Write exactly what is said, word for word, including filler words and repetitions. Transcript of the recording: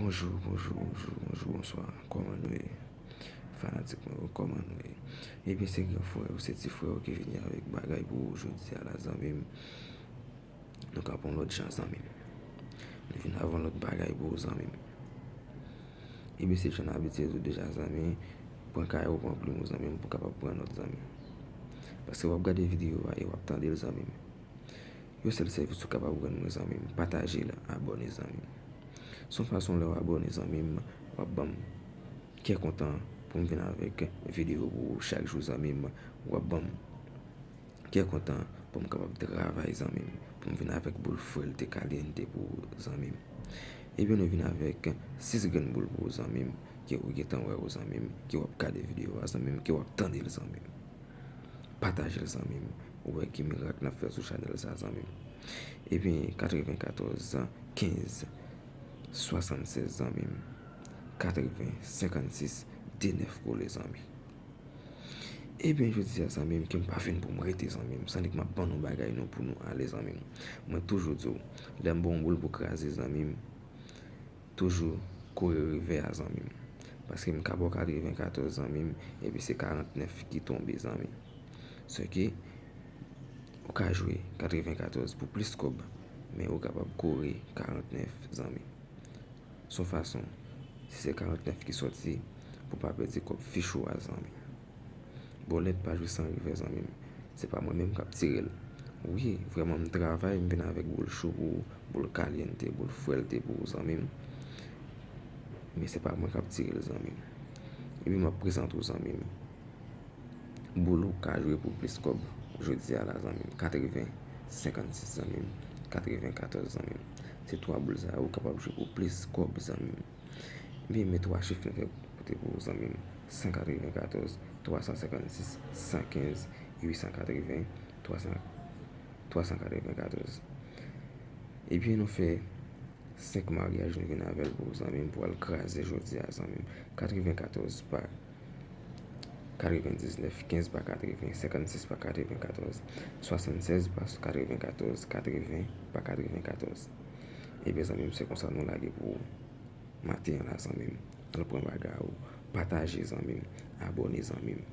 Bonjou, bonjou, bonjou, bonjou, bonswa. Kòman nou ye? Fanatik mwen yo, kòman nou ye? Ebyen, se gran frè ou, se ti frè ou ki vini avèk bagay pou ou jodi a la, zanmi m. Nou ka pran lòt jan, zanmi m. Nou vin avè yon lòt bagay pou ou, zanmi m. Ebyen, se jan n abitye di w deja, zanmi, pran kay ou, pran plim ou, zanmi m, pou w kapab pran nòt, zanmi. Paske w ap gade videyo a e w ap tande l, zanmi m. Yon sèl sèvis ou kapab rann mwen, zanmi m, pataje l, abòne, zanmi m. Se yon fason lè w abòne, zanmi m, w ap ban m kè kontan pou m vin avèk videyo pou ou chak jou, zanmi m. W ap ban m kè kontan pou m kapab travay, zanmi m, pou m vin avèk boul frèlte kalyente pou ou, zanmi m. Ebyen, nou vin avèk sis grenn boul pou ou, zanmi m, ke ou gentan wè yo, zanmi m, ke w ap gade videyo a, zanmi m, ke w ap tande l, zanmi m. Pataje l, zanmi m. Ou wè ki mirak n ap fè sou chanèl sa, zanmi m. Ebyen, katrevenkatòz kenz swasannsèz, zanmi m. Katreven senkannsis de nèf kole, zanmi. Ebyen, jodi a, zanmi m, ke m pa vin pou m rete, zanmi m. Sannik m ap ban nou bagay nou pou nou ale, zanmi m. Mwen toujou di w, lè m ba w yon boul pou kraze, zanmi m, toujou kouri rive a, zanmi m. Paske m ka ba w katrevenkatòz, zanmi m, epi se karantnèf ki tonbe, zanmi. Sèke, ou ka jwe katrevenkatòz pou plis kòb, men ou kapab kouri karantnèf, zanmi. Se yon fason, si se karantnèf ki sòti, pou w pa pèdi kòb fich ou a, zanmi. Bòlèt pa jwe san revè, zanmi m. Se pa mwen menm k ap tire l. Wi, vrèman, m travay, m vin avèk boul cho pou ou, boul kalyente, boul frèlte pou ou, zanmi m. Men se pa mwen k ap tire l, zanmi m. Epi m ap prezante w, zanmi m, boul ou ka jwe pou plis kòb jodi a la, zanmi m. Katreven senkannsis, zanmi m. Katrevenkatòz, zanmi m. Se twa boul sa yo ou kapab jwe pou plis kòb, zanmi m. Ebyen, men twa chif nou fè pote pou ou, zanmi m. San katrevenkatòz, twa san senkannsis, san kenz, uit san katreven, twa san, twa san katrevenkatòz. Ebyen, nou fè senk maryaj, nou vin avè l pou ou, zanmi m, pou al kraze jodi a, zanmi m. Katrevenkatòz pa katrevendiznèf, kenz pa katreven, senkannsis pa katrevenkatòz, swasannsèz pa katrevenkatòz, katreven pa katrevenkatòz. Ebyen, zanmi m, se konsa nou lage pou ou. Maten an la, zanmi m. Al pran bagay ou. Pataje, zanmi m. Abòne, zanmi m.